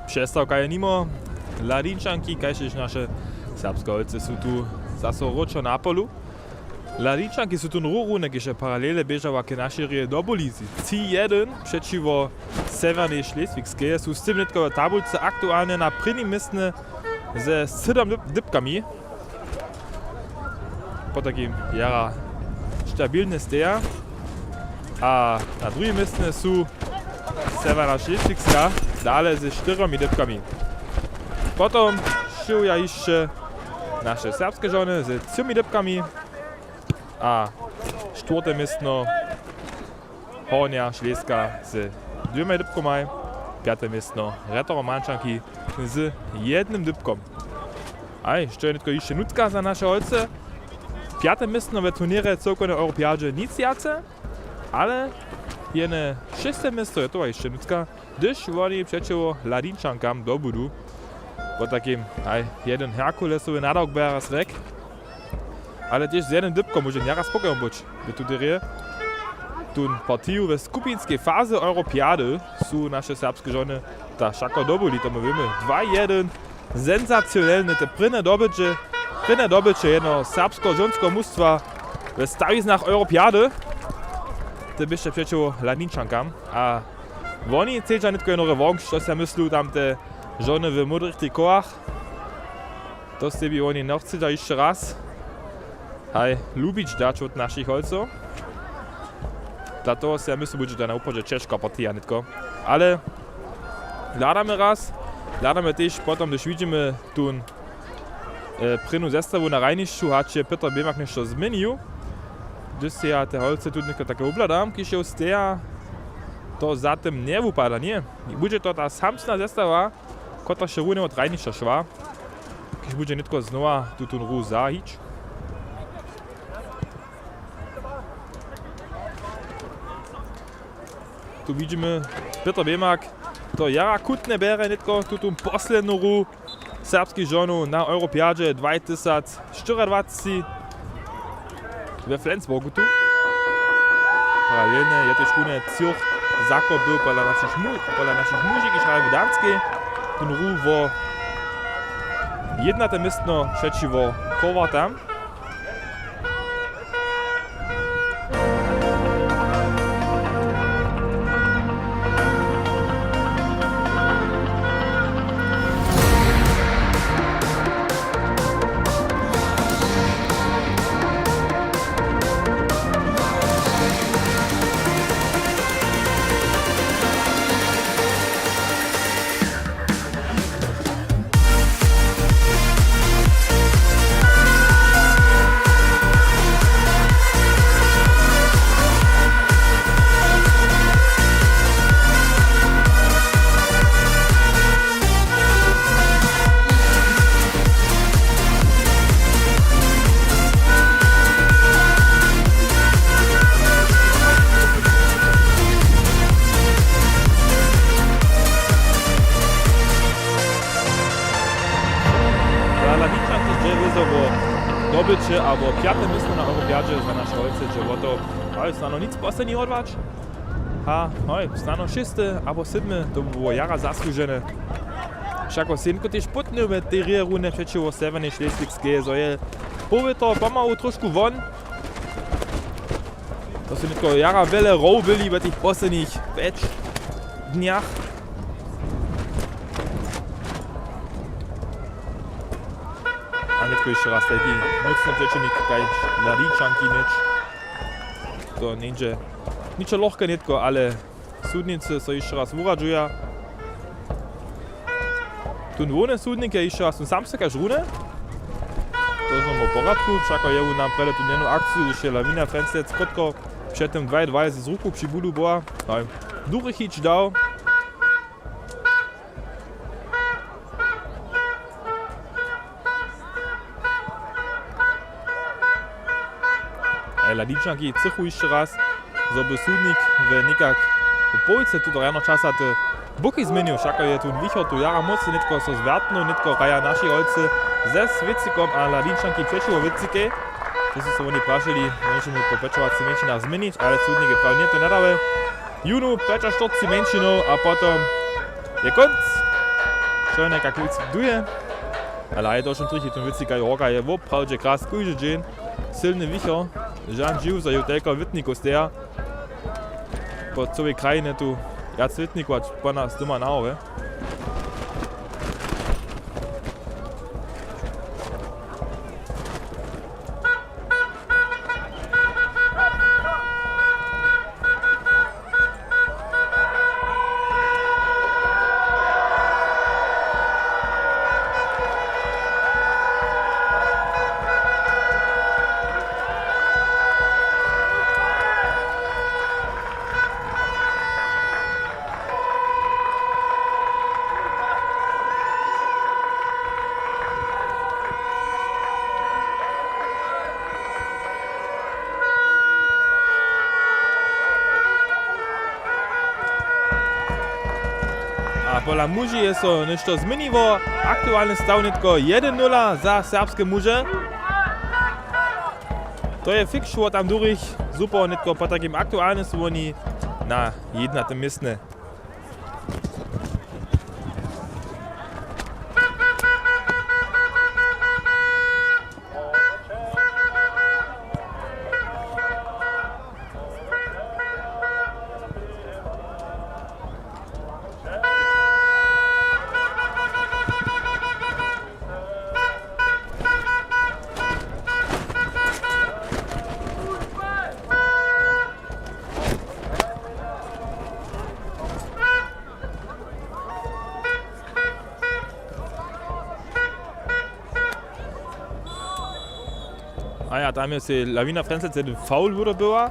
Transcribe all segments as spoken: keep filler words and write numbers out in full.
Přestawka je nimo. Ladinčanki, kaž tež naše serbske holcy, su tu zaso wróćo na polu. Ladinčanki su tu nru runje, kiž je paralele běžała k našej rěje do Bulizi. Tři jedyn přećiwo Sewjernej Šleswigskej, su z tym nětko w tabulce aktualnje na prěnim městnje ze sydom dyp-, dypkami. Potajkim jara stabilnje steja. A na druhim městnje su Sewjerna Šleswigska dale ze štyrjomi dypkami. Potom šuja hišće naše serbske žony ze třomi dypkami. A štwórte městno Hornja Šleska z dwěmaj dypkomaj, pjate městno Rjetowo Mančanki z jednym dypkom. Aj, što je nětko hišće nutka za naše holcy? Pjate městno w turněrje cyłkownej Europeadźe nic wjace, ale jene šeste městno je to hišće nutka, hdyž woni přećiwo Ladinčankam dobudu. Potajkim, aj, jedyn Herkulesowy nadawk bjera swrek. Ale tež z jednym dypkom móže njera spokojom być w tutej rěje. Tón partiju we skupinskej fazy Europeady su naše serbske žony ta wšako dobuli, to my wěmy. Dwa jedyn, senzacionelne, te prěnje dobyće, prěnje dobyće jednoho serbskeho žonskeho mustwa w stawiznach Europeady. Te běše přećiwo Ladničankam a woni chcedźa nětko jednu rewanš, to sej myslu tam te žony w módrych trikotach. To sebi woni nochcedźa hišće raz. Haj, lubić dać wot našich holcow. Dla toho sej ja myslu, budźe to na wupadźe ćežka partija nětko. Ale hladamy raz, hladamy tež potom, hdyž widźimy tu, e, prěnu zestawu na hranišću, hač je Pětr Běmak něšto změnił. Hdyž sej ja te holce tu nětko take wubhladam, kiž je steja, to za tym njewupada, ně? Budźe to ta samsna zestawa, kotraž je runje wot hranišća šła, kiž budźe nětko znowa tutón ruch zahić. Tu widźimy, Pětr Běmak to jara chutnje bjerje nětko tutón poslednu ruch serbskich žonow na Europeadźe dwaj tysac štyriadwaceći we Flensburgu tu. Paralelnje je tež runje třoch zakopił pola našich mu-, pola našich muži, kiž hraju w Danskej. Tón ruch wo jědnate městno přećiwo Chorwatam. Za Ladničanki dźe wězo wo dobyće abo pjate městno na Europeadźe, za naše holce dźe wo to, ale snano nic posledni wotwać. A hoj, snano šeste abo sydme, to by było jara zasłužene. Wšako sej nětko tež pótny w tej rěje runje přećiwo Sewjernej Šleswigskej, zo je powětro pomału trošku won. To su nětko jara wjele row byli w tych poslednich pjeć dnjach. A nětko hišće raz tajki mócny přećelnik kaž Ladničanki něč. To njeńdźe ničo lochke nětko, ale sudnicy so hišće raz wuradźuja. Tón hłowny sudnik je hišće raz tón samsy kaž runje. To znamo w poradku, wšako je wón nam prjedy tu njenu akciju, hdyž je Lawina Frjenc krótko před tym dwaj dwaj z ruku při budu była. Haj, dury hić dał. A Ladničanki chcychu hišće raz, zo by sudnik w někak w połojce tuto rjano časa te buki změnił, wšako je tu wichor tu jara mocny, nětko so zwjertnył, nětko hraja naši holcy ze Swěcikom a Ladničanki přećiwo Wěcikej. To su so woni prašili, móžemy po pječowacy mjeńšinach změnić, ale sudnik je prawy, ně, to njedawy. Jónu pjeć a štyrceći mjeńšinow a potom je kónc. To je někak wěc duje. Ale je to wšem trichi, ten wěcika Jorka je woprawdźe kras kóždy dźeń. Sylny wichor. Žan žiw, zo je telko wětnikow steja. Po cołej krajinje tu wjac wětnikować po nas doma na hórje. A pola muži je so něšto změniło. Aktualny staw nětko jedyn nula za serbske muže. To je fix šło tam durich. Super, nětko po takim aktualnym su woni na jednatym městnje. A ja, tam je sej Lawina Frenzel jedyn foul wudobyła.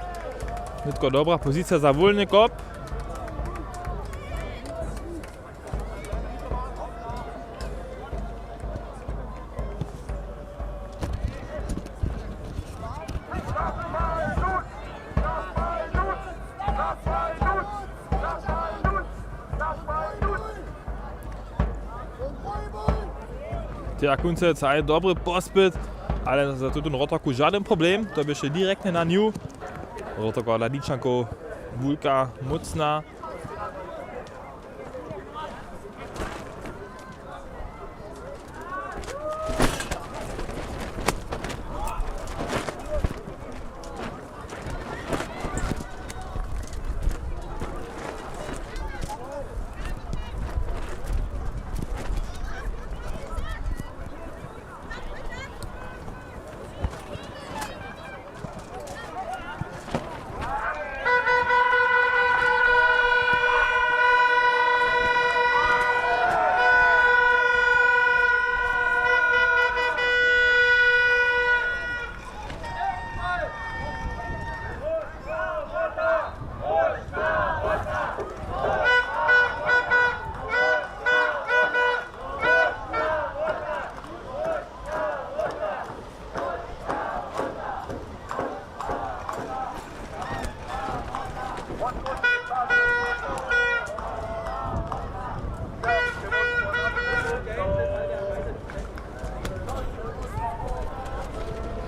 Nětko dobra pozicija za wólny kop. Tja, Kunzec, haj, dobry pospyt, ale za tutón Rotorku žadyn problem, to běše direktnje na nju. Rotorka Ladničankow, bulka, mócna.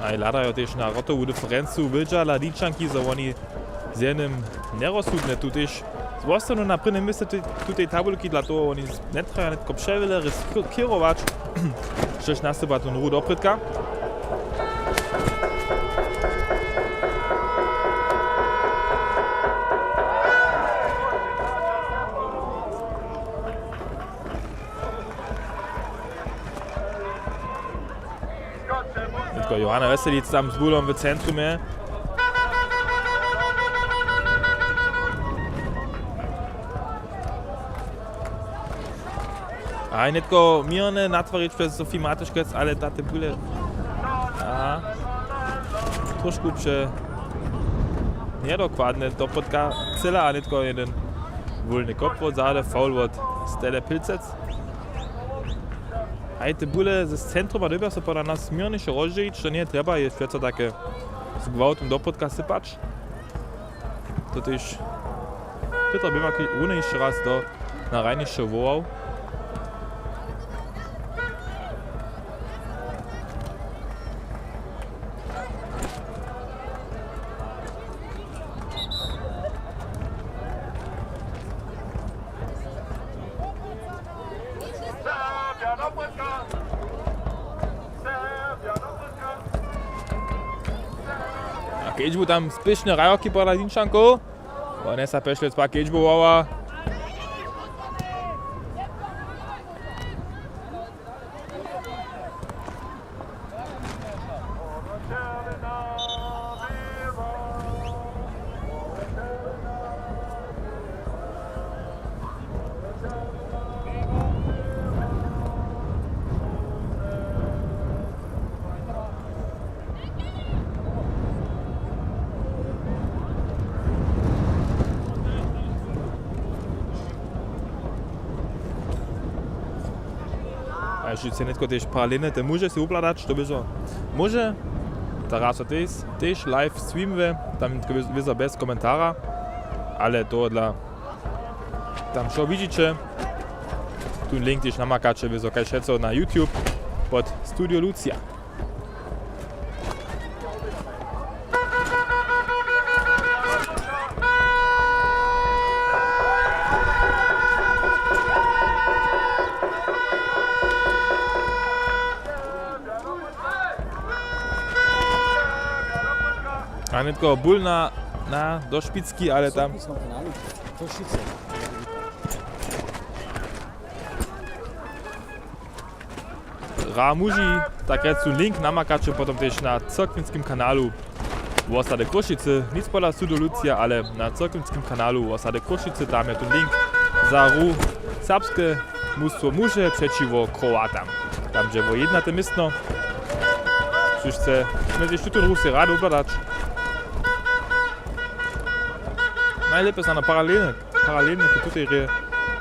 A hladajo tež na rotowu diferencu, wědźa Ladničanki, zo woni z jednym njerozsudnje tu tež wostanu na prěnim městnje tu-, tutej tabulki, dla toho woni njetrjebajo nětko přewjele riskěrować, štož nastupa tu nowu doprědka. Nětko Johanna Weselic tam z bulom w centrumje. A nětko měrnje natwarić přez Sofie Matuškec, ale ta te bule. A trošku pře-, njedokładnje doprědka chcyla a nětko jedyn wólny kop wot zady, foul wot Stele Pilcec. Haj, te bule z centruma dyrbja so pola nas měrniše rozdźělić, to njeje trjeba je přeco take z gwałtom doprědka sypać. To tež Pětr Běmak runje hišće raz do, na hrajnišće wołał. kedźbu tam spěšnje hrajoki pola Linčankow. Wone sa pešlec pak kedźbowała. A jež chce nětko tež paralelnje te muže sej wupladać, to by so móže. Teraz so tež, tež live streamuje, tam wězo bez komentara, ale tohodla tam wšo widźiće. Tu link tež namakaće wězo kaž wšetco na YouTube pod Studio Lucia. A nětko bul na, na, do špicki, ale tam. Hra muži, tak rjec tu link namakaće potom tež na cyrkwinskim kanalu Wosady Chrósćicy, nic pola Studio Lucia, ale na cyrkwinskim kanalu Wosady Chrósćicy, tam je tu link za hru serbske mustwo muže přećiwo Kroatam. Tam dźe wo jednate městno. Słyšće, smy tež tutón ruch sej rady wobhladać. Najlěpje snano paralelnje, paralelnje k tutej hrě,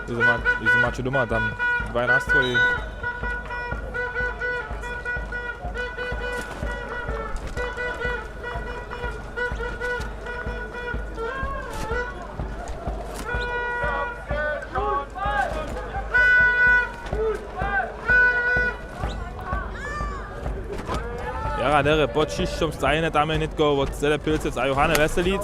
jež ma-, jež maće doma tam dwaj nastroji. Jara derje pod ćišćom stajene, tam je nětko wot Cele Pylcec a Johane Weselic.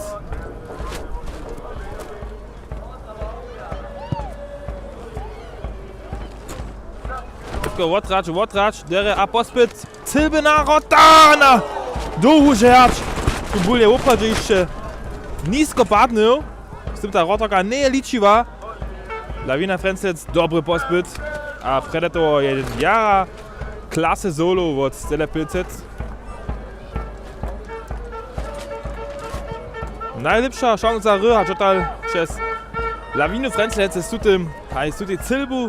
Nětko wotrać, wotrać, derje a pospyt. Cylbena wrota na dołhu žerć. Tu bul je woprawdźe hišće nisko padnył. Z tym ta wrotarka njeje ličiła. Lawina Frenclec, dobry pospyt. A prjedy toho je jara klasy solo wot Cele Pylcec. Najlěpša šansa hry a ćotal přez Lawinu Frenclec z tutym, haj, z tutej cylbu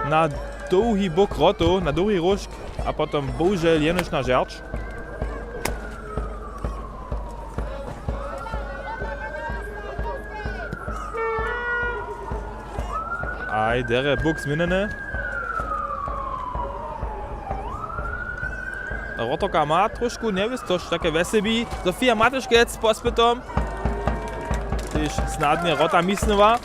na dołhi bok wrotow, na dołhi róžk a potom bohužel jenož na žerć. Aj, derje buk změnjeny. Wrotarka ma trošku njewěstosć, take wjesebi. Sofia Matyškec z pospytom. Tež snadnje wrota misnyła.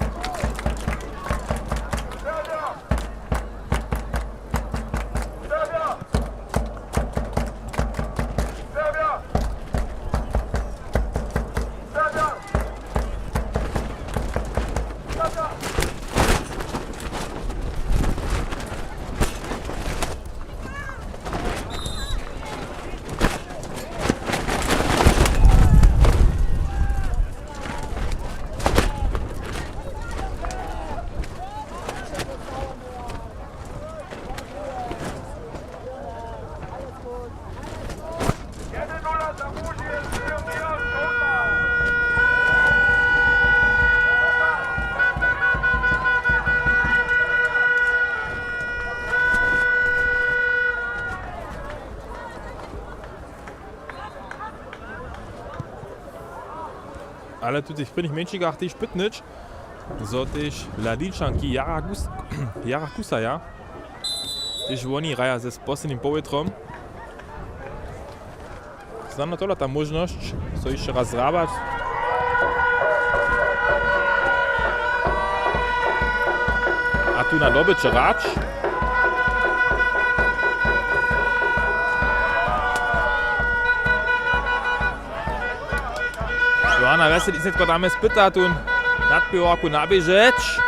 Ale tu w tych prěnich mjeńšikach tež pytnyć, zo tež Ladničanki jara kus-, jara kusaja. Tež woni hraja ze poslednim powětrom. Znano tola ta móžnosć, so hišće raz zhrabać. A tu na dobyće hrać. Johana Weselic nětko tam je spyta, tu nadpěwarku naběžeć.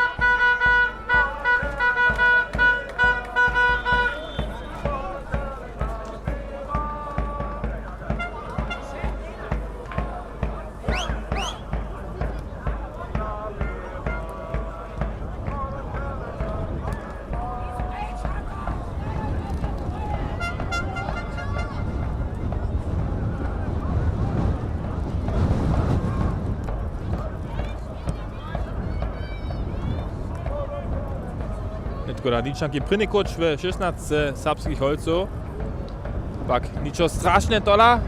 Škoda, ničanki prěni kóč we šěsnasce serbskich holcow. Pak ničo strašne tola.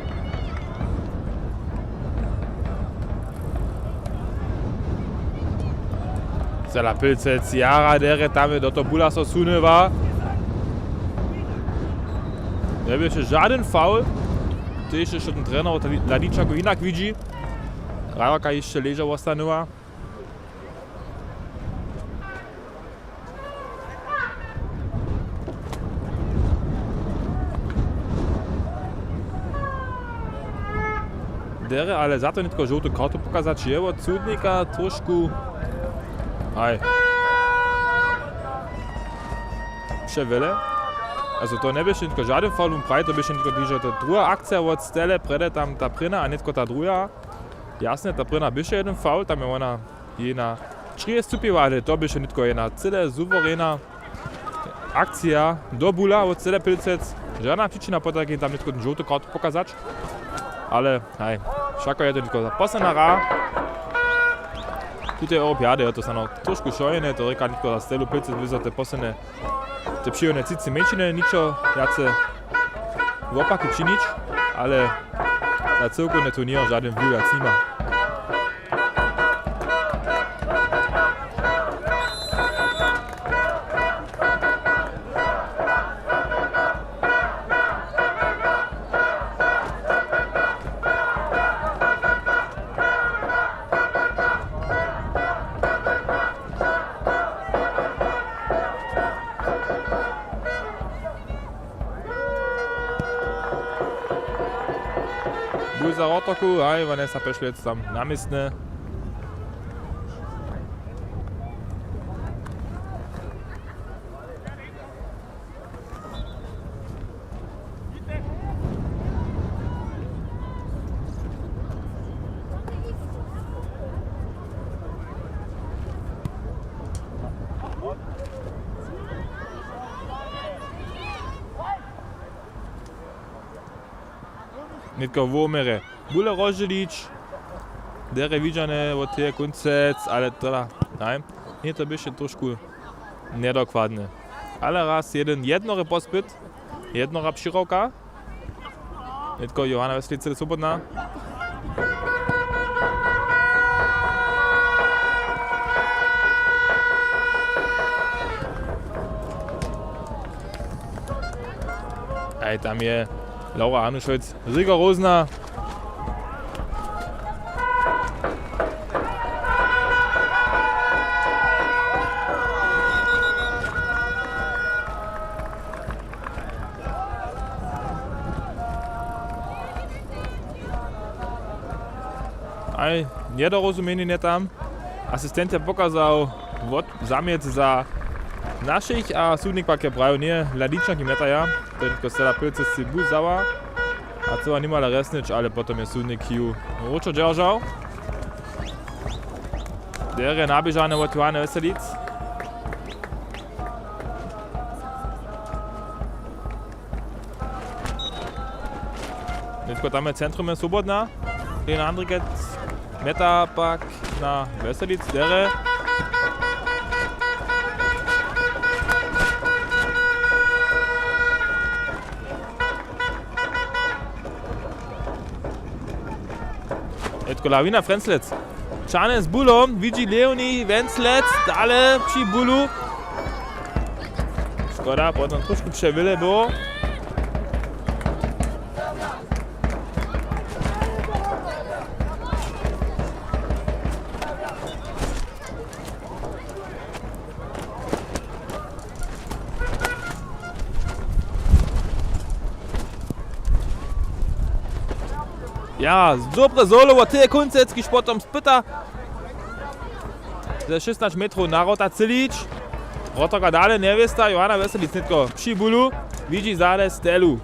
Cela pilcec jara derje tam je do to bula so sunywa. Njeběše žadyn faul. Tež hišće ten trener od Ladičaku hinak widźi. Hrajerka hišće ležo wostanuwa. Derje ale za to nětko žołtu kartu pokazać je wot sudnika trošku. Haj. Přewjele. Also to njeběše nětko žadyn faul, wón praji, to běše nětko hižo ta druha akcija wot stele, prjedy tam ta prěna a nětko ta druha. Jasne, ta prěna běše jedyn faul, tam je wona jena črije stupiła, ale to běše nětko jena cyle suwerena akcija do bula wot cyle pilcec. Žadna přičina potajkim tam nětko ten žołty kart pokazać. Ale haj, wšako je to nětko za posledna hra. Tute Europjady je to stano trošku šojene, to rěka nětko za stelu pilcec, by za te posledne te přihodne třiceći mjeńšiny ničo wjace wopaku činić, ale za cyłkowny turněr žadyn wliw wjac nima. Bul za rotoku, haj, Vanessa Pešlec tam na městne. Nětko w wuměrje bule rozdźělić. Derje widźane wot teje kóncec, ale tola, haj, ně to běše trošku njedokładne. Ale raz jedyn, jednore pospyt, jednora přirawka. Nětko Johanna Wesley cyle swobodna. Haj, tam je Laura Hanušojc rigorozna. Aj, njedorozumjenje nje tam. Asistent je pokazał wot-, zamjeć za našich a sudnik pak je prajił, nje, Ladičanki mjetaja. To je nětko Stella Pilce z Cebu wzała. A chcyła nimale resnyć, ale potom je sudnik ju wróćo dźeržał. Derje naběžane wot Johane Weselic. Nětko tam je centrum je swobodna. Lena Andrikec. Mjeta pak na Weselic, derje. Nětko Lawina Frenzlec. Čane z bulom, widźi Leonie Wenzlec, dale při bulu. Škoda, potom trošku přewjele było. Ja, dobre solo, a ty je kónc, kiž potom spyta. Ze šěsnaće metrow na Rota Cylić. Rotoka dale njewěsta, Johana Weselic nětko při bulu, widźi zale Stelu.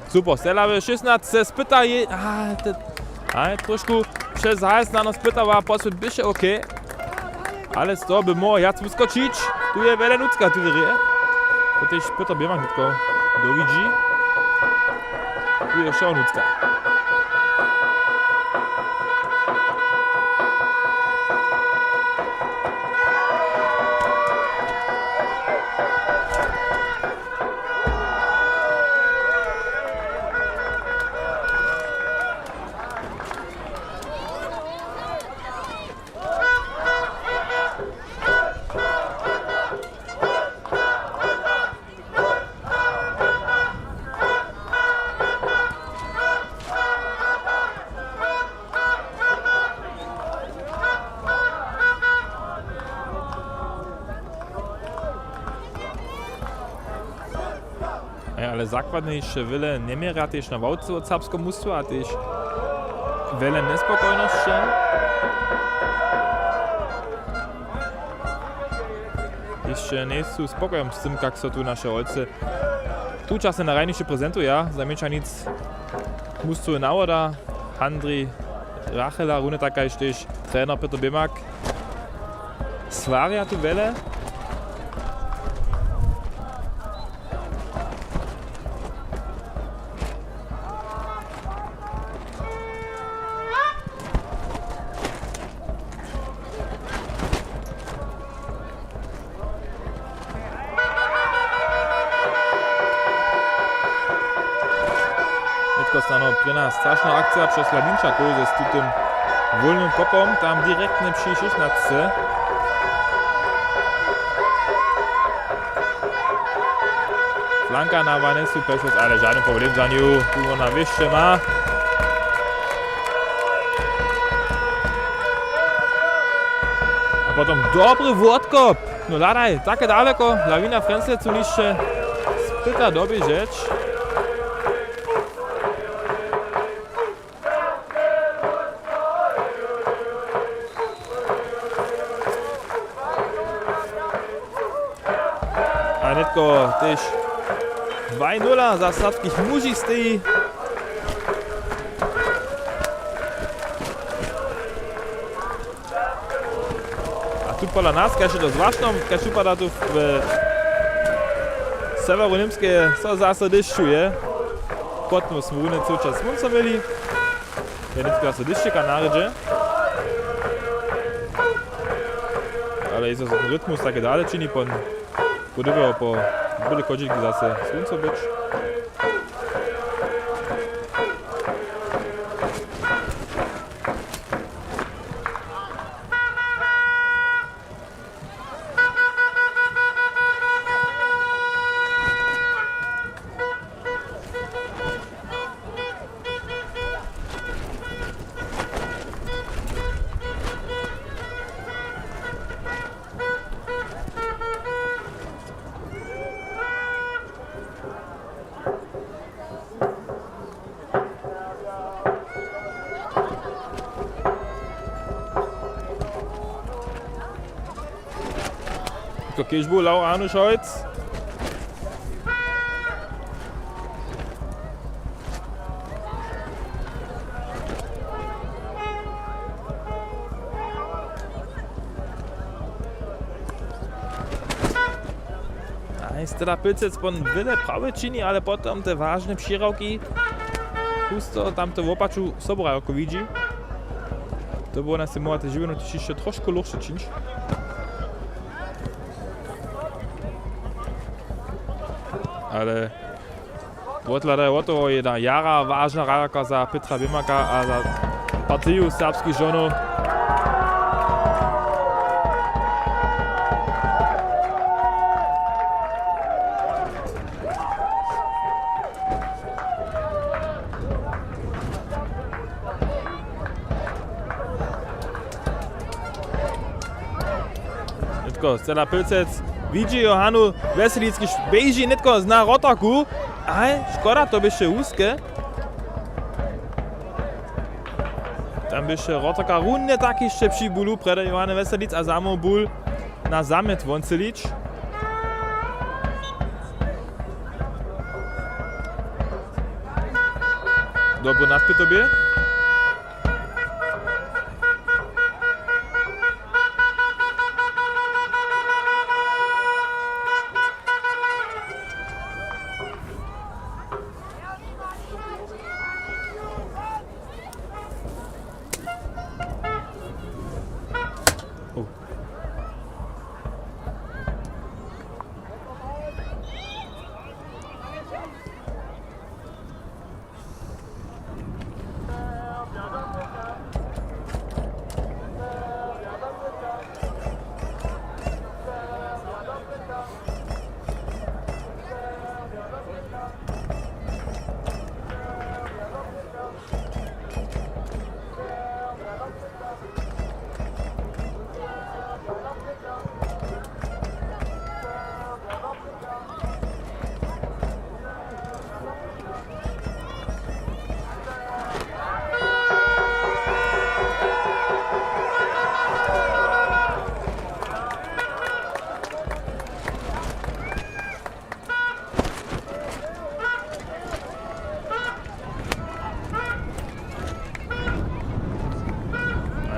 Super, Stela we šěsnaće spyta je, a, te, a, trošku přez zajazd na nas spytała, posud běše OK. Ale z toho by móhł wjac wuskočić. Tu je wjele nutřka, tu je. To tež Pětr Běmak nětko dowidźi. Tu je wšeho nutřka. Haj, ale zakładnje hišće wjele njeměrja tež na ławce wot serbskeho mustwa a tež wjele njespokojnosće. Hišće njejsu spokojom z tym, kak so tu naše holcy tučasnje na hranišće prezentuja. Za mjenčanic mustwowy nawoda Handrij Rachela, runje tak kaž tež trener Pětr Běmak. Swarja tu wjele. Nětko snano prěna strašna akcija přez Hladinčakow ze z tutym wólnym kopom, tam direktnje při šěsnasće. Flanka na Vanessa Pešec, ale žadny problem za nju, tu wona wěsće ma. A potom dobry wótkop. No hladaj, take daleko, Lawina Frjenslec su nišće spyta doběžeć. A nětko tež dwaj nula za serbskich muži steji. A tu pola nas, kaž je to z Wašnom, kaž wupada tu w Seweru Němskeje, so zaso dešćuje. Potom smy runje cył čas słónco měli. Je nětko zaso dešćika na rědźe. Ale je to rytmus tak dale čini pon. Budyby po byle chodźitki zase słónco być. To kež był Laur Anušojc. A je teda Pilcec pon wjele prawje čini, ale potom te wažne přirawki husto tam to w wopaču sobu jako widźi. To było nas mowa te žiwjeno tež hišće trošku lóhše čińć. Ale wothladajo wotowo jedna jara wažna hrajka za Pětra Běmaka a za partiju serbskich žonow. Nětko, scela Pilcec widźi Johanu Weselic, kiž běži nětko na wrotarku. Aj, škoda, to běše wuske. Tam běše wrotarka runje tak hišće při bulu prjedy Johany Weselic a zamołw bul na zamjet Woncelić. Dobry nadpětobě.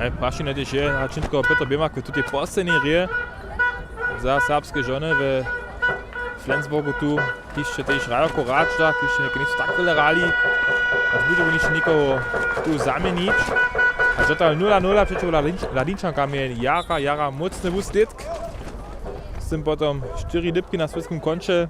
Prašenje tež je, hač nětko Pjotr Běmak w tutej poslednjej hrě za serbske žony we Flensburgu tu hišće tež hrajoko hrača, kiž nětko njejsu tak wjele hrali, a budźe woni hišće někoho tu zaměnić. A dotal nula nula přećiwo Ladinč-, Ladinčankam je jara, jara mócny wuslědk. Z tym potom štyri dypki na swójskim konće.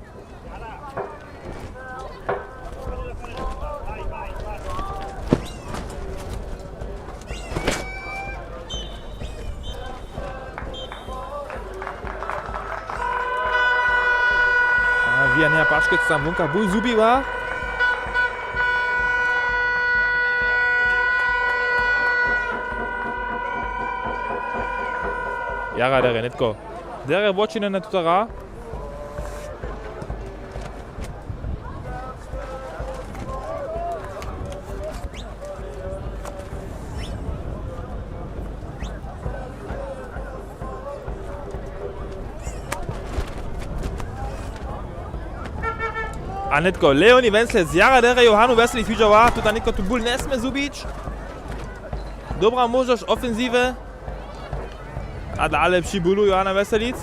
A Wija Nea Paškec tam wonka bul zhubiła. Jara derje nětko. Derje wočinjene tuta hra. A nětko Leonie Wenzel z jara derje Johanu Weselic widźała, tuta nětko tu bul njesmě zhubić. Dobra móžnosć ofensiwy. A dale při bulu Johana Weselic.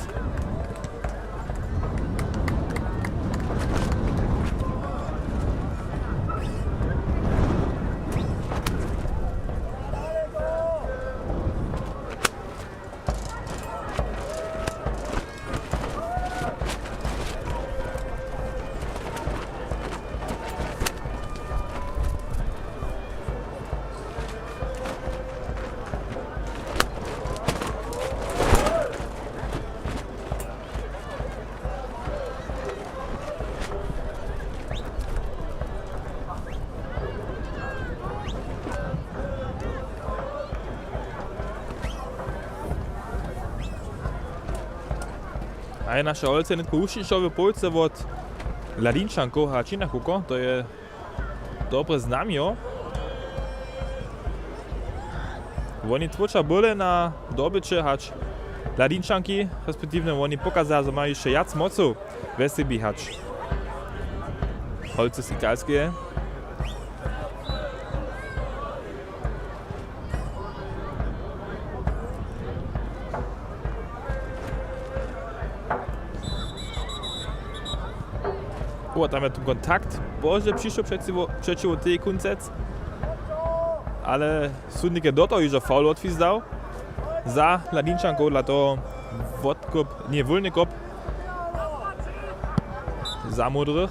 A je naše holcy nětko hušćišo w połce wot Ladinčankow a Činachuko, to je dobre znamjo. Woni tłóča bóle na dobyće, hač Ladinčanki, respektiwnje woni pokazaja, zo maja hišće wjac mocow we sebi hač holcy z Italskeje. O, tam je ten kontakt. Bože, přišło přećiwo, přećiwo tej kóncec. Ale sudnik je do toho hižo foul wotwizdał. Za Ladinčankow dla toho wótkop, ně, wólny kop za módrych.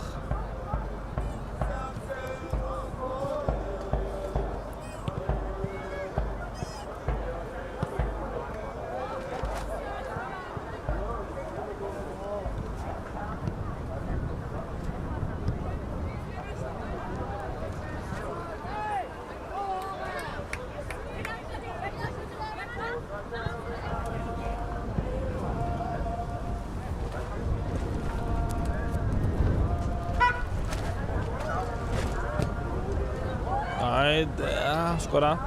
Ajde, a, škoda.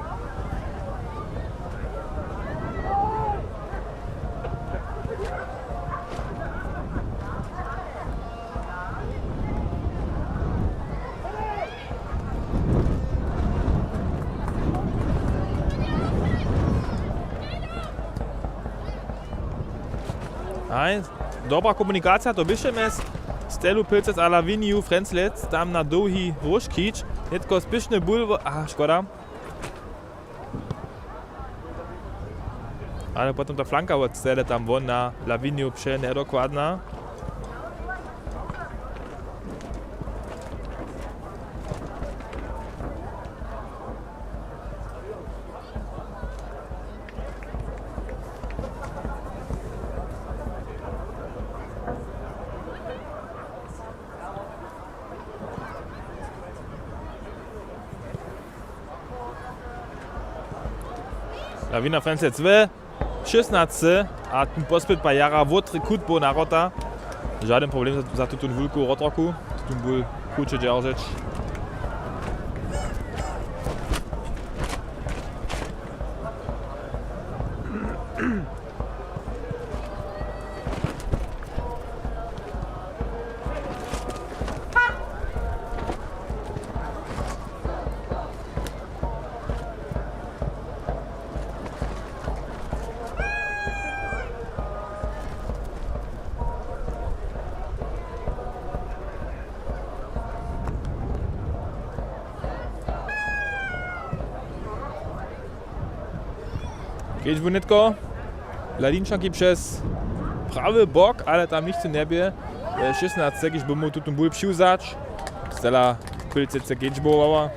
Aj, dobra komunikacija, to běše mjez Stelu Pilcec a Laviniju Frenzlec, tam na dołhi róžkić. Nětko spěšny bul, a škoda. Ale potom ta flanka wot Stele tam won na Laviniju přenjedokładna. Lawina Frenzlec we šěsnasce a ten pospět pa jara wotry kutbo na wrota. Žadyn problem za, za tutón wulku wrotroku. Tutón bul kruće dźeržeć. Kedźbu nětko. Ladinčanki přez prawy bok, ale tam nichtó njebě. Šěsnace, kiž by móhł tutón bul přiwzać. Stela Pylcece kedźbowała.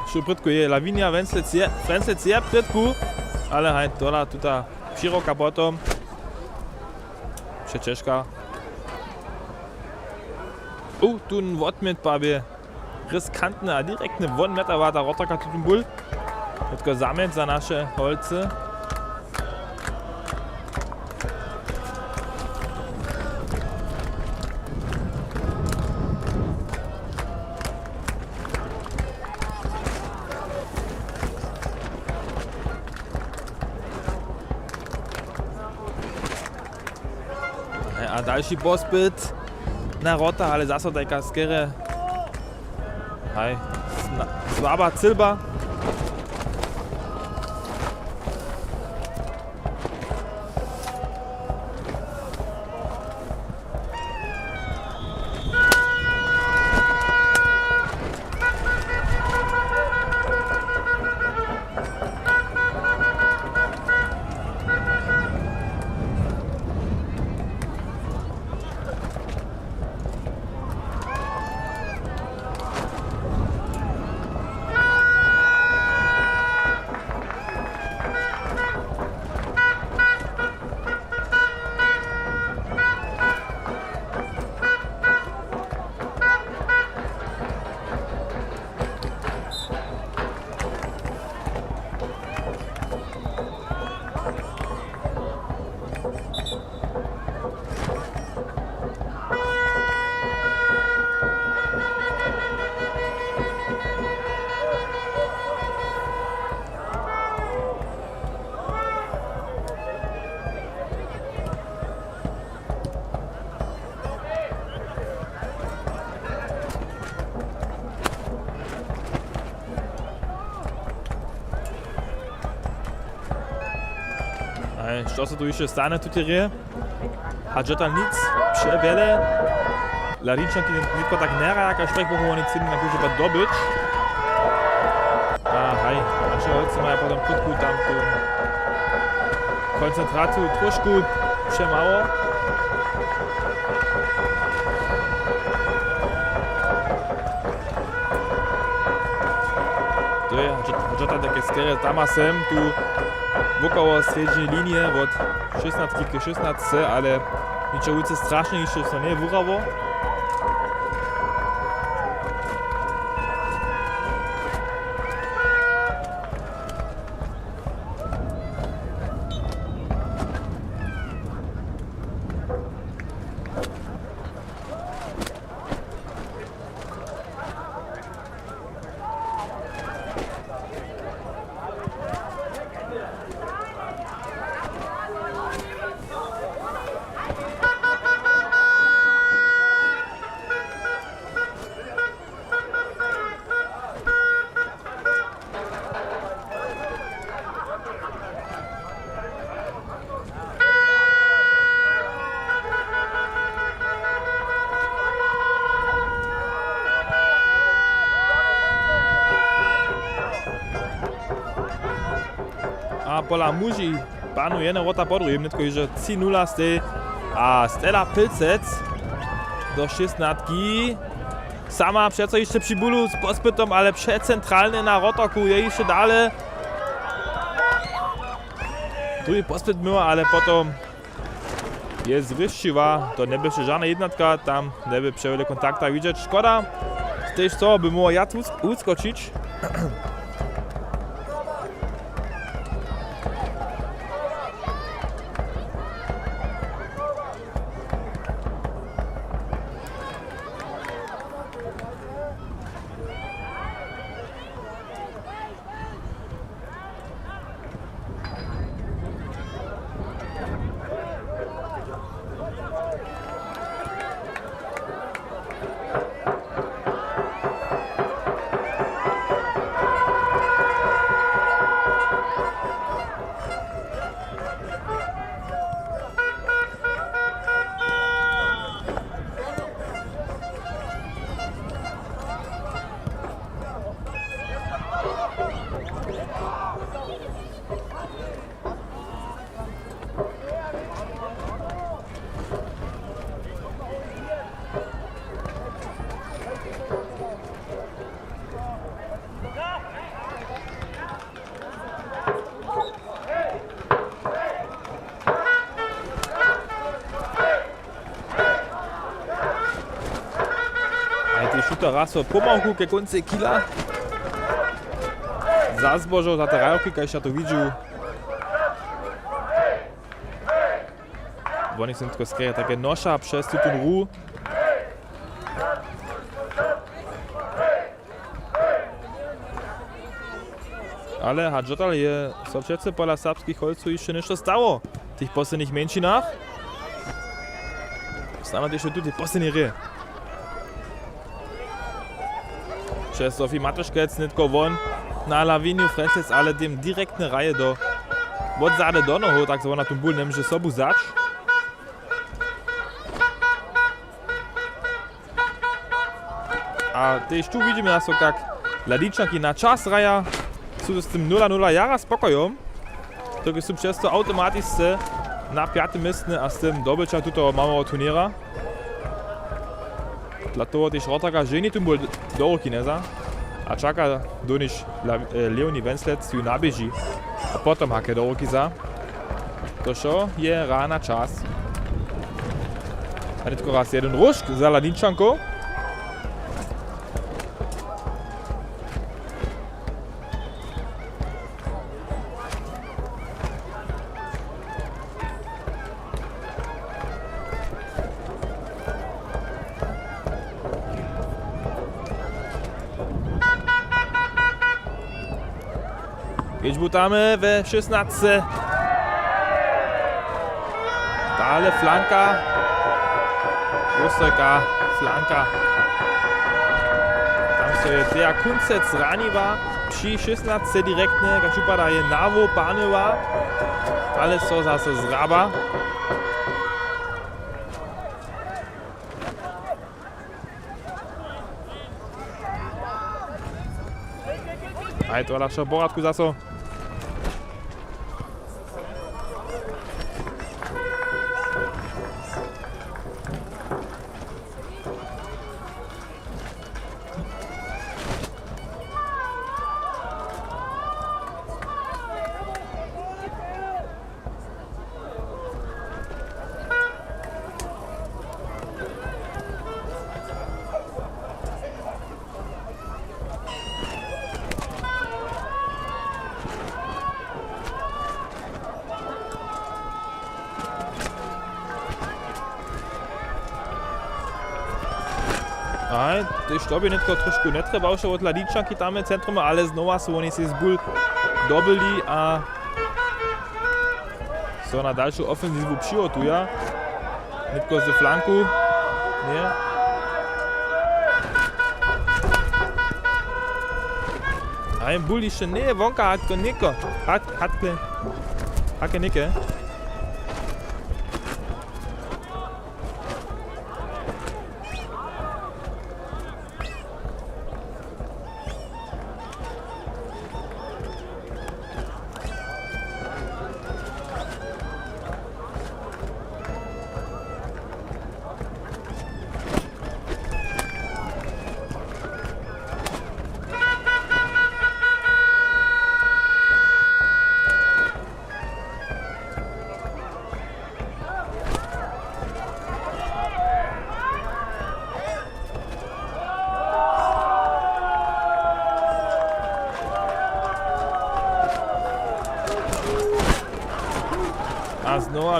Što prědku je Lavinia Wenslec je, Wenslec je prědku, ale haj, tola tuta přiroka potom. Přećežka. U, tón wotmět pabě. Riskantny a direktny wonmjeta wada Rotorka tutón bul. Nětko zamjeć za naše holcy. A dalši pospyt na wrota, ale zaso tajka skerje. Haj, sna-, słaba cylba. Aj, što so tu hišće stanje w tutej hrě? Hač je tam nic přewjele. Larinčanki nětko tak nehraja, kaž prěk móhł woni třědni na kóždy pad dobyć. A haj, naše holcy maja potom krótku tam tu koncentraciju trošku přemało. To je, hač je tam take skerje tam a sem, tu wokoło srjedźneje linije wot šěsnastki k šěsnastce, ale ničo wulce strašne hišće so njewurało. A pola muži panuje jedna wrota po druhim, nětko hižo tři nula stej a Stela Pylcec do šěsnastki. Sama přeco hišće při bulu z pospytom, ale přecentralnje na Rotorku je hišće dale. Druhi pospyt myła, ale potom je zrěšćiła. To njeběše žana jědnatka, tam njebě přewjele kontakta widźeć. Škoda. Tež to by móhło wjac wus-, wuskočić. A je tež tuta raz so pomałku ke kóncej chila. Za zbožo, za te rajowki, kaž ja to widźu. Woni su nětko skerje take noša přez tutón ruh. Ale hač dotal je so přeco pola serbskich holcow hišće něšto stało w tych poslednich mjeńšinach. Snano tež w tutej poslednjej hrě. Přez Sophie Matuškec nětko won na Lawinju Frjenčec, ale tym direktne hraje do, wotzady do nohow, tak zo wona tón bul njemóže sobu wzać. A tež tu widźimy zaso, kak Ladničanki na čas hraja, su z tym nula nula jara spokojom, dokelž su přez to awtomatisce na pjatym městnje a z tym dobywča tutoho małeho turněra. Dla toho tež Rotarka ženi tón bul do ruki njewza a čaka, doniž La-, e, Leonie Wenslec ju naběži a potom hake do ruki wza. To wšo je hra na čas. A nětko raz jedyn róžk za Ladničankow. Kedźbu tamy we šěsnasce. Dale flanka. Wysoka flanka. Tam so je Tea Kuncec raniła. Při šěsnasce direktnje, kaž wupada, je nawoł panyła. Ale so zaso zhraba. A je to ale wšo w poradku zaso. Aj, tež to by nětko trošku njetrjebawše wot Ladničanki tam w centrum, ale znowa su woni sej z bul dobyli a so na dalšu ofensiwu přihotuja. Nětko ze flanku. Nje. A jen bul hišće njeje wonka, hak to něko. Hak, hak, hake něke.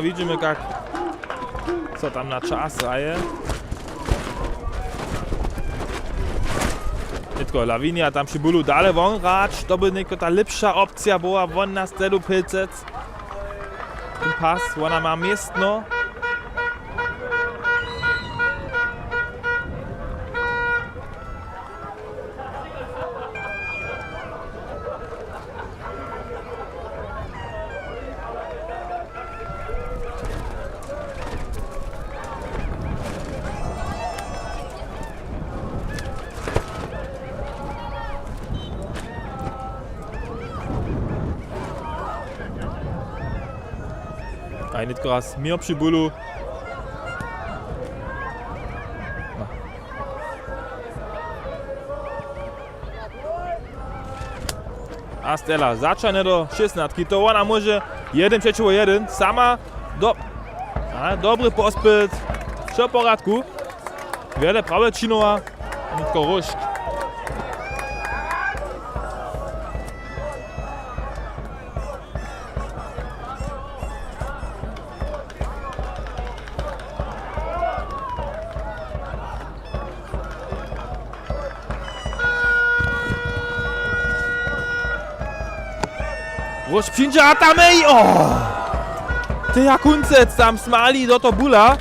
Widźimy, kak so tam na čas hraje. Nětko Lavinia tam při bulu dale won hrać, to by nětko ta lěpša opcija była, won na Stelu Pilcec. Ten pas, wona ma městno. A nětko raz měr při bulu. A Stela zaćahne do šěsnatki, to wona móže, jedyn přećiwo jedyn, sama do-, a, dobry pospyt, wšo w porjadku, wjele prawje činowa, nětko Róžk. Róžk přińdźe a tam, ej, o! Teja Kuncec tam smali do to bula.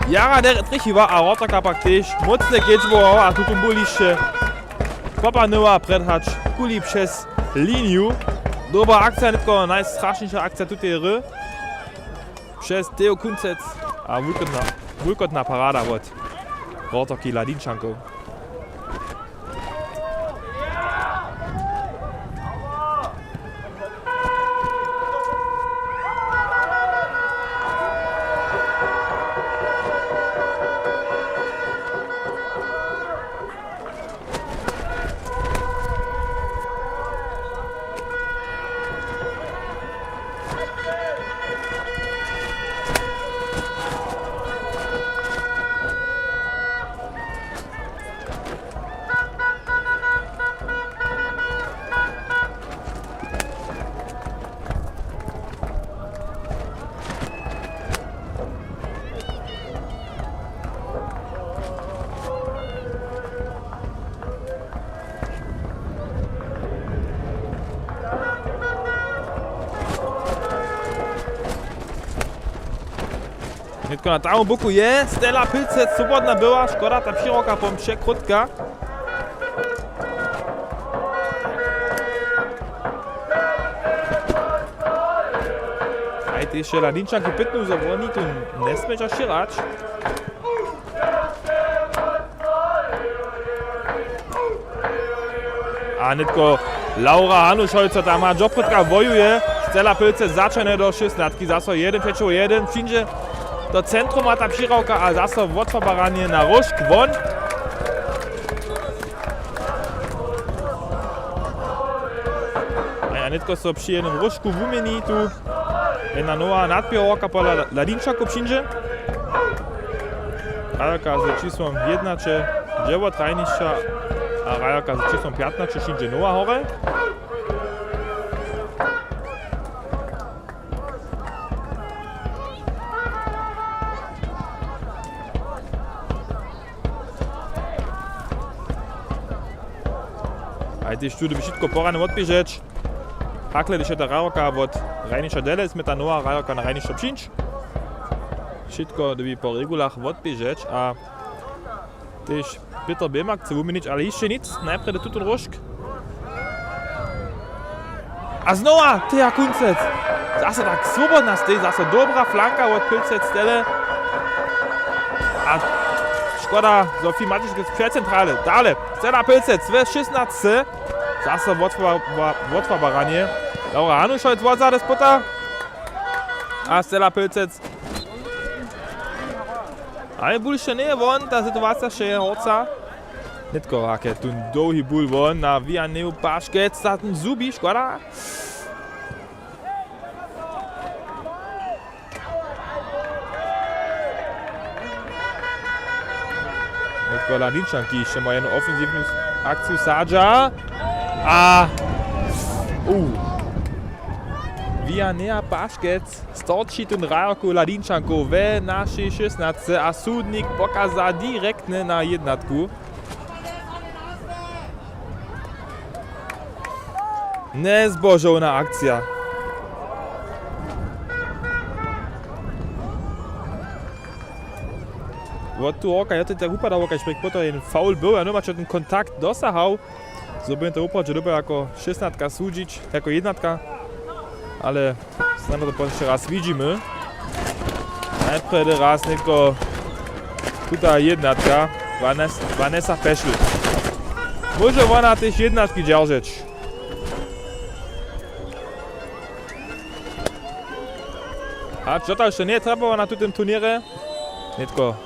Jara derje trjechiła a wrótarka pak tež mócnje kedźbował a tutón bul hišće popanyła, prjedhać kuli přez liniju. Dobra akcija, nětko najstrašniša akcija tutej hry. Přez Teju Kuncec a wulkotna, wulkotna parada wot wrótarki Ladinčankow. Nětko na tamnym boku je Stela Pilcec swobodna, była škoda, ta přihrowka potom překrótka. Haj, tež je Ladinčanki pytnu, zo woni tu njesmědźa šěrać. A nětko Laura Hanušojco tam ma dźoprytka wojuje. Stela Pilcec zaćahne do šěsnatki, zaso jedyn přećiwo jedyn. Přińdźe do centruma ta přihrowka a zaso wotfarbaranje na Róžk won. A ja nětko so při jednym Róžku wuměni tu. Jedna nowa nadpěrowka pola La-, Ladinčakow přińdźe. Hrajerka z čisłom jednaće dźe wot hrajnišća a hrajerka z čisłom pjatnaće přińdźe nowa hore. A tež tu dyrbi wšitko porjadnje wotběžeć. Hakle, hdyž je ta hrajerka wot hrajnišća dele, smě ta nowa hrajerka na hrajnišće přińć. Wšitko dyrbi po regulach wotběžeć a tež Pětr Běmak chce wuměnić, ale hišće nic. Najprjedy tutón Róžk. A znowa Teja Kuncec. Zaso tak swobodna stej, zaso dobra flanka wot Pilcec Stele. A škoda, zo Filip Matišek přecentrale. Dale, Stela Pilcec we šěsnatce. Zaso wotfa-, wa-, wotfarbaranje. Laura Hanušojc wotzady spota. A Stela Pilcec. Ale bul hišće njeje won, ta situacija hišće je horca. Nětko, jak je tu dołhi bul won na Wianeju Paškec, za ten zhubi, škoda. Nětko Ladinčanki hišće ma jednu ofensiwnu s-, akciju sadźa. A, u. Janea Paškec storči tón hrajerkow Ladinčankow we našej šěsnatce a sudnik pokaza direktnje na jědnatku. Njezbožowna akcija. Wot tu roka je to tak wupadał, kaž prěk potom jen faul był a noma će ten kontakt dosahał. Zo by to woprawdźe dyrbjał jako šěsnatka sudźić, jako jědnatka. Ale snano to potom hišće raz widźimy. Najprjedy raz nětko tuta jědnatka, Vanes-, Vanessa Peschel. Móže wona tež jědnatki dźeržeć. A čo to hišće njetrjebowało na tutym turněrje? Nětko.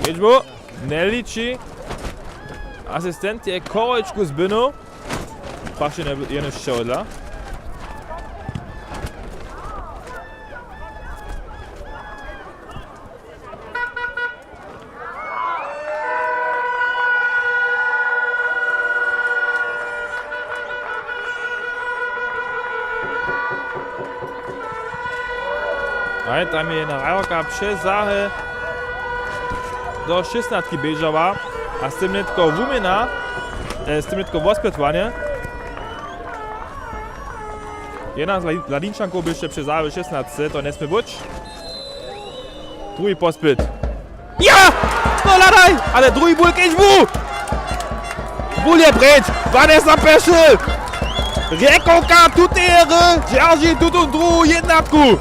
Kedźbu njeliči. Asistent je chorojčku zbynył. Prašenje jenož čehodla. Haj, tam je jedna hrajerka přez zahe do šěsnatki běžała a z tym nětko wuměna, e, z tym nětko wospytowanje. Jedna z La-, Ladinčankow běše přez zahe w šěsnatce, to njesmě być. Druhi pospyt. Ja! No hladaj! Ale druhi bul kedźbu! Bul je preč! Vanessa Peschel! Rjekołka tuteje hry dźerži tutón druhu jědnatku!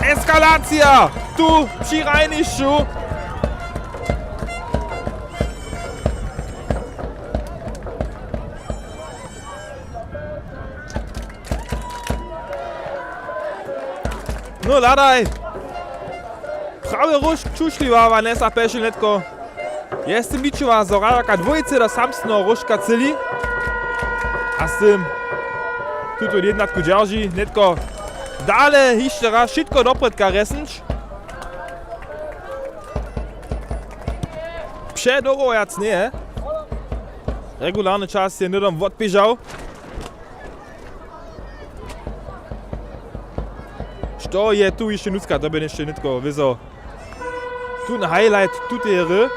Eskalacija tu při hrajnišću! No hladaj! Prawje róžk čušliwa Vanessa Peschel nětko. Je z tym ličiła, zo hrajerka dwójce do samsneho róžka třěli. A z tym tutón jědnatku dźerži nětko dale hišće raz wšitko doprědka rjesnyć. Předołho wjac njeje. Regularny čas je hnydom wotběžał. Što je tu hišće nutřka, to bě hišće nětko wězo tón highlight tuteje hry.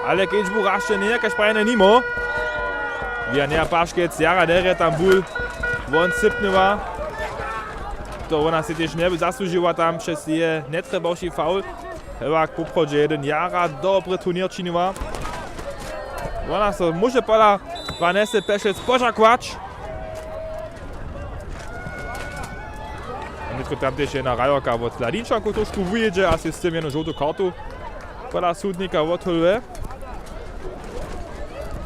Ale kedźbu rašće njeje, kaž prajene nimo. Janea Paškec jara derje tam bul. Won sypnyła. To wona sej tež njeby zasłužiła tam přez jeje njetrjebawši faul. Hewak poprawdźe jedyn jara dobry turněr činiła. Wona so móže pola Vanessy Peschel spožakować. A nětko tam tež jedna hrajerka wot Ladinčankow trošku wujědźe a sej z tym jednu žołtu kartu pola sudnika wotholuje.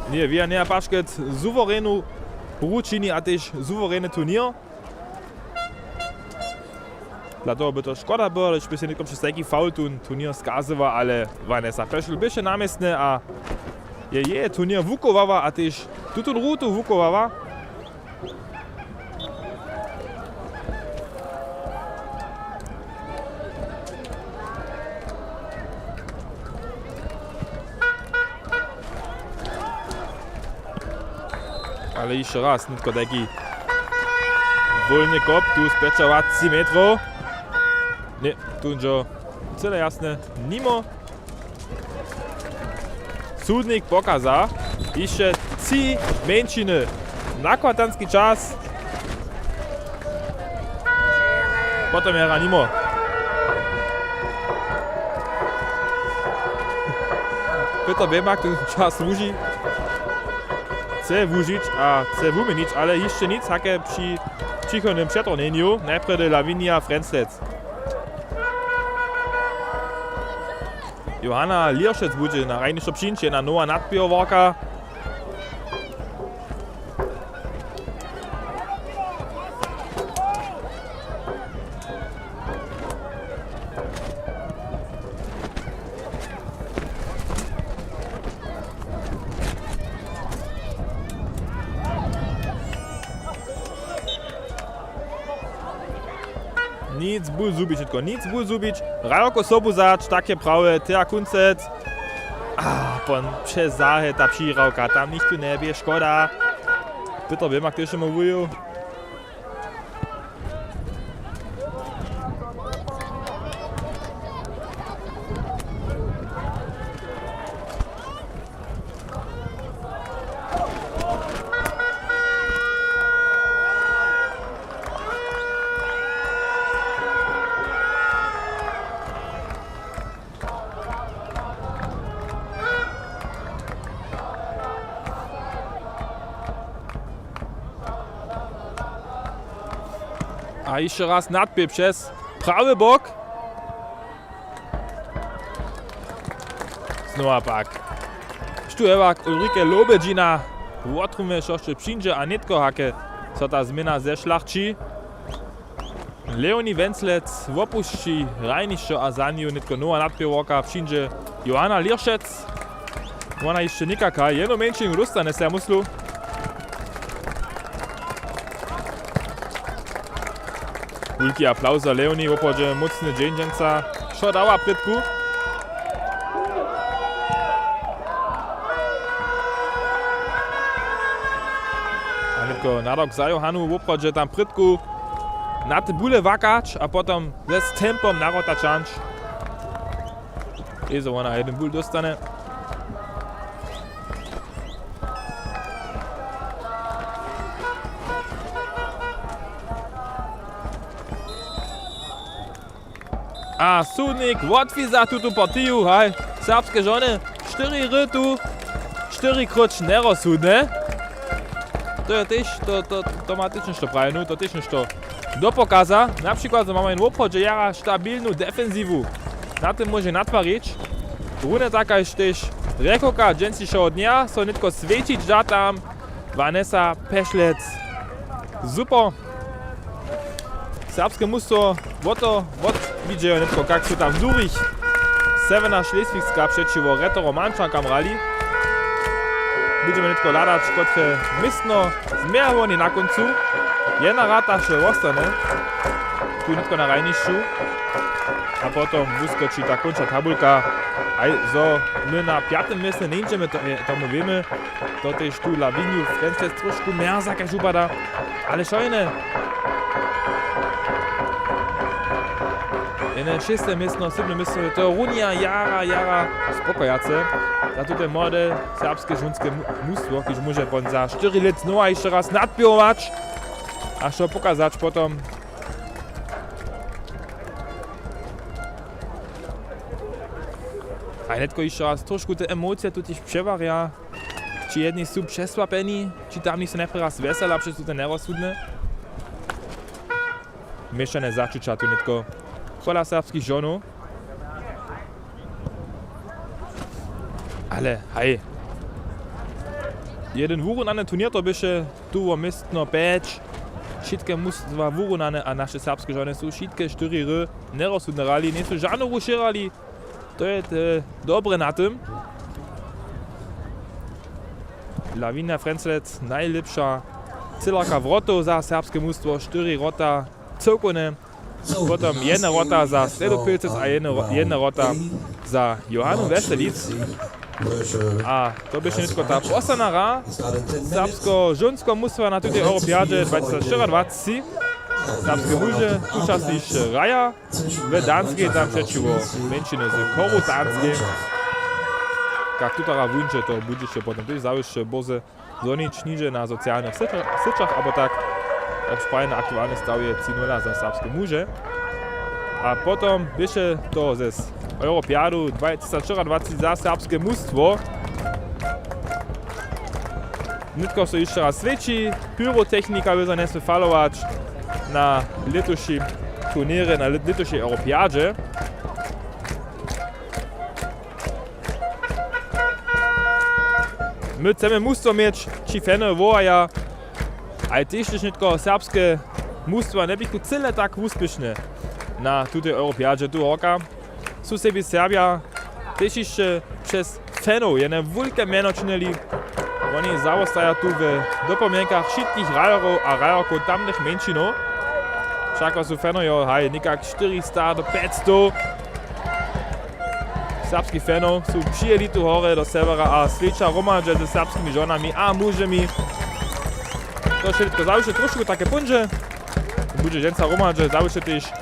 Njeje, Janea Paškec suwerenu hru čini a tež suwereny turněr. Dla toho by to škoda było, hdyž by sej nětko přez tajki faul tón turněr skazyła, ale Vanessa Peschel běše na městnje a je jeje turněr wuchowała a tež tutón rutu wuchowała. Ale hišće raz, nětko tajki wólny kop, tu z pjećadwaceći metrow. Ně, tu je cyle jasne, nimo. Sudnik pokaza hišće tři mjeńšiny. Nakłatanski čas. Potom je hra nimo. Pytr Běmak ten čas słuži. Chce wužić a chce wuměnić, ale hišće nic, hake při přichodnym přetornjenju. Najprjedy Lavinia Frenslec. Johanna Lieršec budźe na hrajnišćo přińć, jedna nowa nadpěhowarka. Nic bul zhubić, nětko, nic bul zhubić. Hrajoko sobu zać, tak je prawje, Thea Kunzec. A pon přez zaheta přihrałka, tam nichtó njebě, škoda. Pytr Běmak tež mu wuju. A hišće raz nadpěl přez prawy bok. Znowa pak. Štó hewak Ulrike Lobedźina. Wotrumje, štož přińdźe a nětko hake so ta změna zešlachći. Leonie Wenslec wopušći hrajnišćo a za nju nětko nowa nadpěrworka přińdźe Johanna Lěršec. Wona hišće někaka, jednu mjeńšinu dóstanje, so ja myslu. Wulki aplauz za Leonie, woprawdźe mócny dźeń dźensa. Što dawa prědku? A nětko nadawk za Johanu, woprawdźe tam prědku na te bule wakać a potom z tempom na wrota ćahnąć. Jezu, wona jedyn bul dóstanje. A sudnik wotwiza tutu partiju, haj, serbske žony, štyri hry tu, štyri króć njerozsudne. To je tež, to, to, to ma tež něšto prajenu, to tež něšto dopokaza. Na přikład, zo mamy jen woprawdźe jara stabilnu defensiwu. Na tym móže natwarić. Runje tak kaž tež rjechoka dźensnišeho dnja, so nětko swjećić da tam Vanessa Pešlec. Super. Serbske mustwo wo to wotwidźejo nětko, kak su tam w durich Severna Šleswigska přećiwo Retterom Mančankam hrali. Budźemy nětko hladać, kotre městno změja woni na kóncu. Jedna rata wšě wostanje tu nětko na hrajnišću. A potom wuskoči ta kónčna tabulka. Haj, zo my na pjatym městnje njeńdźemy, to je, tomu wěmy. To tež tu Lavinju Frenčec trošku mjerza kaž wupada. Ale šojne. Jene šeste městno, sydme městno, to runja jara, jara spokojace. Za tute młode serbske žonske mu-, mustwo, kiž móže pon za štyri lět znowa hišće raz nadpěrować a što pokazać potom. A hnydko hišće raz trošku te emocije tu tež přewarja. Či jedni su přesłapjeni, či tamni su najprjedy raz wjesela přez tute njerozsudne. Měšane začuća tu nětko pola serbskich žonow. Ale haj. Jedyn wurunany turněr to běše tu wo městno pjeć. Wšitke mustwa wurunane a naše serbske žony su wšitke štyri hry njerozsudne hrali, njejsu žanu rušěrali. To je te dobre na tym. Lavinia Frenslec, najlěpša třělarka wrotow za serbske mustwo, štyri wrota cyłkowne. Potom jedna wrota za Stejnopilzec a jedna ro-, jedna wrota za Johanu Weselic. A to běše nětko ta posledna hra serbskeho žónskeho mustwa na tutej Europiadźe dwa tysac štyriadwacci. Serbske muže tučasnišće hraja w Danskej, tam přećiwo mjeńšiny z Choru Danskej. Kak tutara wónče, to budźeće potom tež zawěsće bórze zhonić, nihdźe na socialnych syćach, syćach abo tak. Tak sprajny aktualny staw je tři nula za serbske muže. A potom běše to z Europiadu dwa tysac štyriadwacci za serbske mustwo. Nětko so hišće raz swěći, pyrotechnika by so njesmy falować na lětušim turněrje, na lě-, lětušej Europiadźe. My chcemy mustwo měć, či fanojo wołaja, ale tež, hdyž nětko serbske mustwa njeběchu cyle tak wuspěšne na tutej Europiadźe tu roka, su sebi Serbja tež hišće přez fanow jene wulke mjeno činili. Woni zawostaja tu w dopomnjenkach wšitkich hrajerjow a hrajerkow tamnych mjeńšinow. Wšako su fanojo, haj, někak štyrista do pjećstow. serbskich fanow su přijěli tu hore do Sewjera a swjeća hromadźe ze serbskimi žonami a mužemi. To wšitko zawěsće trošku take póńdźe. Budźe dźensa hromadźe zawěsće tež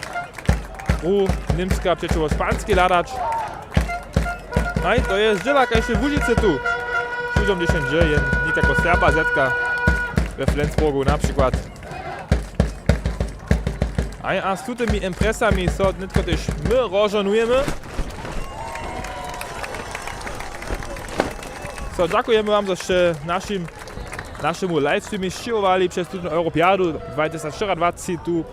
hru Němska přećiwo Španskej hladać. Haj, to je zdźěla kaž w Łužicy tu. Šudźom dźeše dźe je někako Serba zetka we Flensburgu na přikład. Haj, a z tutymi impresami so nětko tež my rozžohnujemy. So, dźakujemy wam, zo sće našim, našemu livestreamy sćěhowali přez tutón Europjadu dwa tysac štyriadwacci tu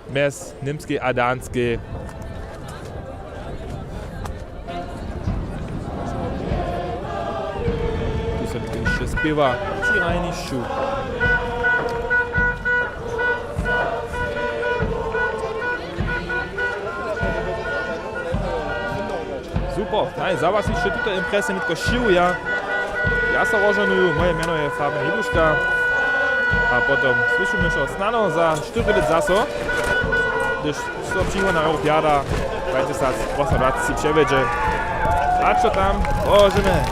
mjez Němskej a Danskej. Tu so hišće spěwa při hranišću. Super, haj, za was hišće tute impresy nětko sćěhuja. Ja so rozžohnuju, moje mjeno je Fabian Hibuška. A potom słyšimy so snano za štyri lět zaso, hdyž so přihoda Europjada dwa tysac wosemnadwaceći přewjedźe. A čo tam? Połožimy.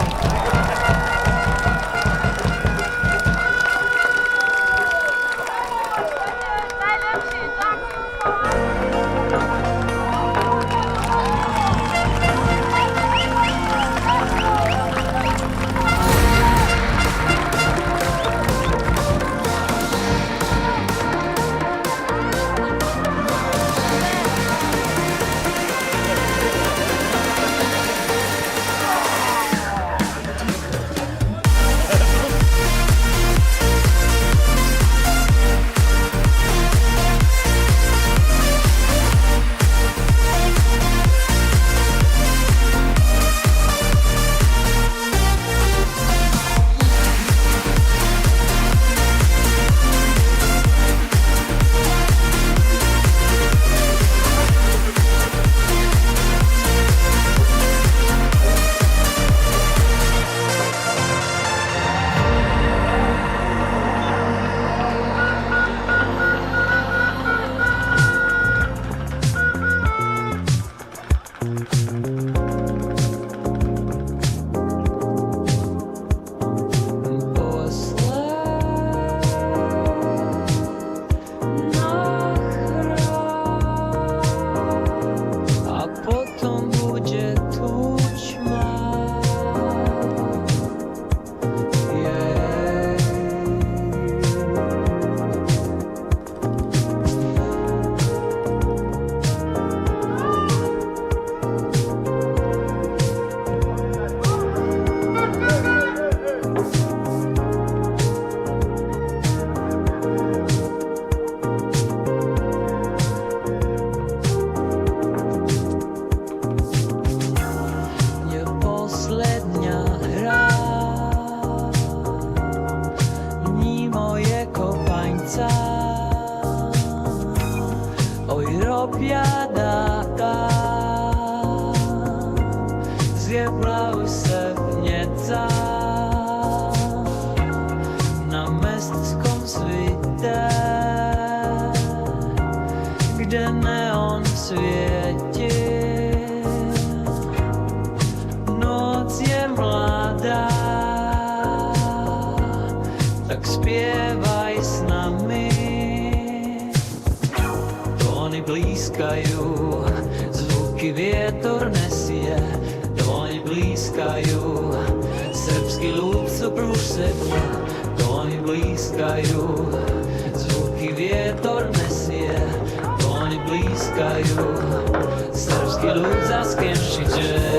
A potom budźe tučma. Je poslednja hra nimo je kopańca. Oj, robiada ta zjebla wsebnjeca na mjestskom swětě, gdy neon swětě. Noc je młada, tak spěwaj z nami. Tóny bliskaju, zwuki wětor njesnje. Tóny bliskaju, serbski lud so prušednje. Tóny bliskaju, zwuki wětor njesnje. Tóny bliskaju, serbski lud zaskemši dźe.